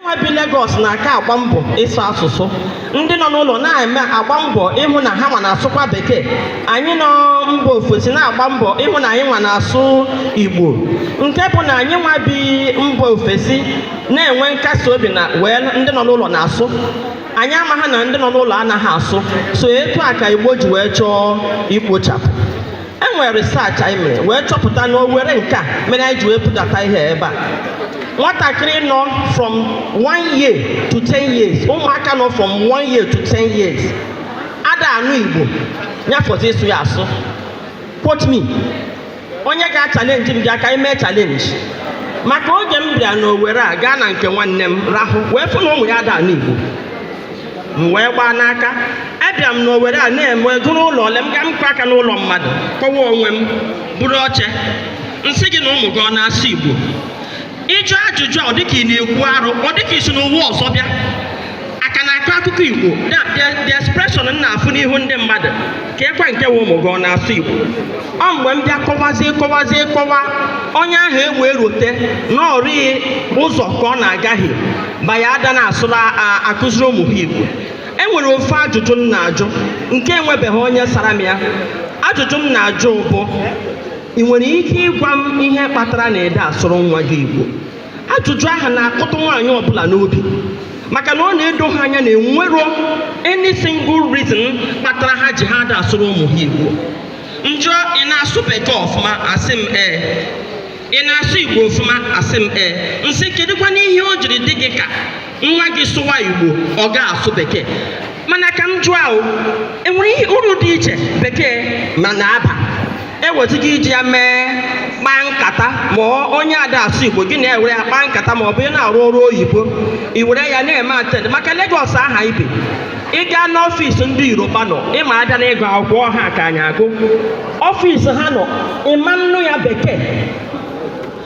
Nwa bi Lagos na-aka agba mbọ ịsụ asụsụ. Ndị nọ n'ụlọ na-eme agba mbọ ịhụ na ha nwa na-asụkwa Bekee. Anyị nọ mba ofesi na-agba mbọ ịhụ na anyị nwa na-asụ Igbo, nke bụ na anyị nwa bi mba ofesi na-enwe nkasi obi na wee ndị nọ n'ụlọ na-asụ. Anyị amaghị na ndị nọ n'ụlọ anaghị asụ. So etu a ka Igbo ji wee chọọ ikpochapụ. E nwere research anyị mere wee chọpụta na Owere nke a mere anyị ji wee budata ihe ebe a. Nwatakịrị nọ from 1 year to 10 years, ụmụaka nọ from 1 year to 10 years ada anụ Igbo, nyafọzi ịsụ ya asụ. Quote me. Onye ga-achallenge m, bịa ka anyị mee challenge. Maka oge m bịa n'Owere a, gaa na nke nwanne m, rahụ wee fụ na ụmụ ya ada anụ Igbo, m wee gbaa n'aka. Abịa m n'Owere a na-eme gụrụ ụlọ ole m ga m kụ aka n'ụlọ mmadụ, kọwa onwe m, bụrụ oche nsị gị na ụmụ gị ọ na-asụ Igbo. Ịjụ ajụjụ a, ọ dịka ị na-ekwu arụ, ọ dịka isi n'ụwa ọzọ bịa aka na-akọ akụkọ Igbo. The expression m na-afụ n'ihu ndị mmadụ ka ekwe nke nwe ụmụ gị ọ na-asụ Igbo. Ọ mgbe m bịa kọwazie, kọwazie, kọwa, onye ahụ ewee rote na ọrịghị ụzọ ka ọ na-agaghị baya ada na-asụrụ akụziri ụmụ ha Igbo. E nwere ofe ajụjụ m na-ajụ nke enwebeghị onye sara m ya. Ajụjụ m na-ajụ bụ: ị nwere ike ịgwa m ihe kpatara na ede asụrụ nwa gị Igbo? Ajụjụ ahụ na-akụtụ nwaanyị ọbụla n'obi, maka na ọ na-edo ha anya na enwero any single reason kpatara ha ji ha ada asụrụ ụmụ ha Igbo. Njụọ, ị na-asụ Bekee ọfụma? Asị m ee. Ị na-asụ Igbo ọfụma? Asị m ee. Nsị, kedụkwa n'ihe o jiri dị gị ka nwa gị sụwa Igbo, ọ ga-asụ Bekee? Mana ka m jụọ ahụ, enwere ihe uru dị iche Bekee ma na-aba ewetụga iji ya mee kpaa nkata, ma onye ada asụ Igbo gị na-ewere ya kpaa nkata, ma ọ bụ ị na-arụ ọrụ oyibo, i were ya na-eme attend? Maka Lagos aha ibe, ị gaa n'ọfịs ndị Yoruba nọ, ịma abịa n'ịgụ akwụkwọ ha ka anyị agụ ọfịs ha nọ, ịma nnụ ya Bekee.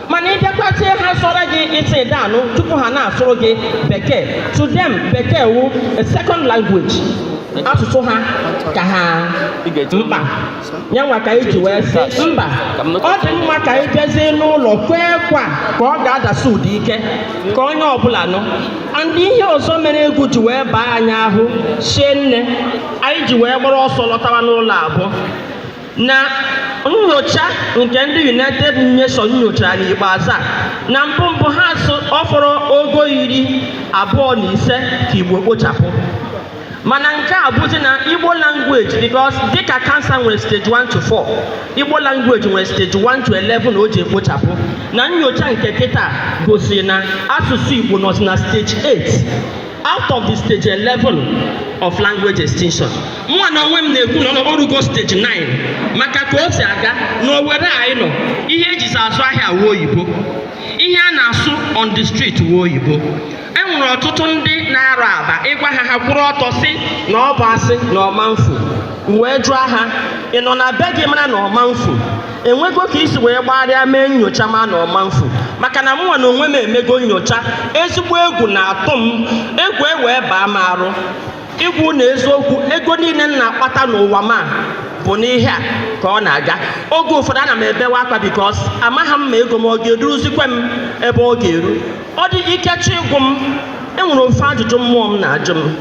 Mana ị bịakwazie, ha sọrọ gị isi danụ tupu ha na-asụrụ gị Bekee. To them, Bekee wu a second language. Asụsụ ha ka ha mkpa. Ya nwa ka anyị ji wee sị mba, ọ dị mma ka anyị bịazie n'ụlọ kwee kwa ka ọ ga-adasi ụda ike ka onye ọbụla nụ. And ihe ọzọ mere egwu ji wee baa anyị ahụ shie nne, anyị ji wee gbara ọsọ lọtawa n'ụlọ abụọ na nyocha nke ndị United Nations nyochara n'ikpeazụ a, na mbụ mbụ ha sụ ọ fọrọ ogo 25 ka Igbo kpochapụ. Mana nke a bụzi na Igbo language, because dịka cancer nwere stage 1 to 4, Igbo language nwere stage 1 to 11 o ji ekpochapụ. Na nyocha nke kịta gosiri na asụsụ Igbo nọzi na stage 8 out of the stage 11 of language extinction. Mụnwa na onwe m na-ekwu na ọ orugo stage 9, maka ka o si aga n'Owere anyị nọ, ihe ejizi azụ ahịa wuo oyibo, ihe a na-asụ on the street wuo oyibo. E nwere ọtụtụ ndị na-arụ aba ịgwa ha, ha kwụrụ ọtọ si na ọ bụ asị na ọma mfu. Wee jụọ ha, ị nọ na be gị mara na ọma mfu? Enwego ka isi wee gbagharịa mee nyocha ma na ọma mfu? Maka na mụnwa na onwe m emego nyocha, ezigbo egwu na-atụ m. Egwu e wee baa m arụ igwu na eziokwu. Ego niile m na-akpata n'ụwa ma bụ n'ihe a ka ọ na-aga. Oge ụfọdụ ana m ebewe akwa, because amaghị m ma ego m ọ ga-eruzikwa m ebe ọ ga-eru. Ọ dị ikechi ịgwụ m. Enwere ofe ajụjụ mmụọ m na-ajụ m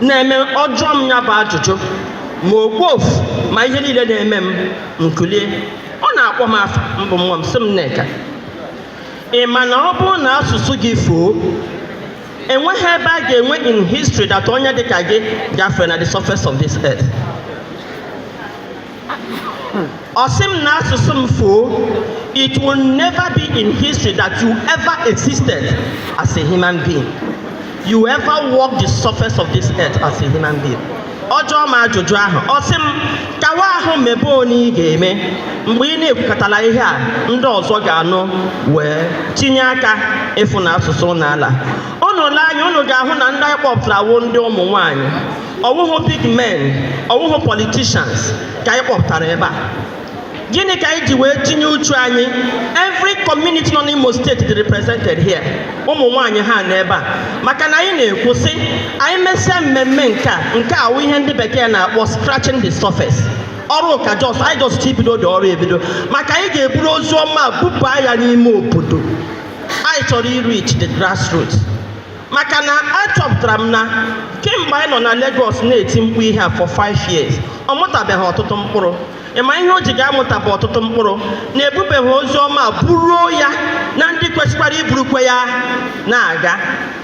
na-eme ọjọọ m. Ya bụ ajụjụ, ma okpofu ma ihe niile na-eme m nkulie, ọ na-akpọ m afa mbụ. Mmụọ m sị m, "Nneka, ị ma na ọ bụrụ na asụsụ gị fuo, enweghị ebe a ga-enwe in history that onye dịka gị gafere na the surface of this earth?" Ọ sị m na asụsụ m fuo, it will never be in history that you ever existed as a human being, you ever walk the surface of this earth as a human being. Ọ jụọ m ajụjụ ahụ, ọ sị m kawa ahụ mebe onye ị ga-eme. Mgbe ị na-ekwukọtala ihe a, ndị ọzọ ga-anụ wee tinye aka ịfụ na asụsụ n'ala. Unu lee anya, unu ga-ahụ na ndị anyị kpọpụtara wụ ndị ụmụ nwanyị, ọwụhụ big men, ọwụhụ politicians ka anyị kpọpụtara ebe a. Gịnị ka anyị ji wee tinye uchu anyị? Every community nọ n'Imo Steeti dị represented here. Ụmụ nwaanyị ha nọ ebe a maka na anyị na-ekwu sị anyị mesịa mmemme nke a, nke a wụ ihe ndị Bekee na-akpọ scratching the surface. Ọrụ ka just anyị just ibido dị ọrụ ebido, maka anyị ga-eburu ozi ọma bupụ ya n'ime obodo. Anyị chọrọ ireach the grassroots. Maka na achọpụtara m na kemgbe anyị nọ na Lagos na-eti mkpu ihe a for 5 years, ọ mụtabeghị ọtụtụ mkpụrụ. Ịma ihe o ji ga-amụtabụ ọtụtụ mkpụrụ? Na-ebubeghị ozi ọma buruo ya na ndị kwesịkwara iburukwe ya na-aga.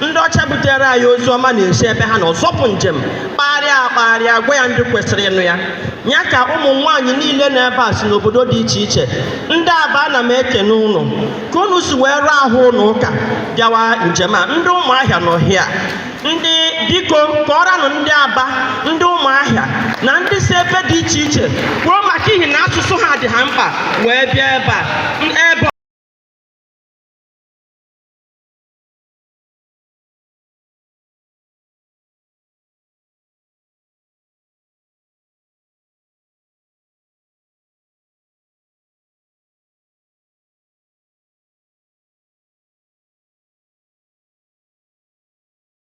Ndị ọcha butere anyị ozi ọma na-esi ebe ha nọ zọpụ njem, kpagharịa akpagharịa, gwa ya ndị kwesịrị ịnụ ya. Ya ka ụmụ nwaanyị niile nọ ebe a si n'obodo dị iche iche. Ndị Aba, ana m ekene ụnụ ka unu si wee rụọ ahụ ụnụ ụka bịawa njem a. Ndị Ụmụahịa nọ hịa. Ndị biko, kọọranụ ndị Aba, ndị Ụmụahịa na ndị si ebe dị iche iche kwuo maka ihi na asụsụ ha dị ha mkpa wee bịa ebe a ebe.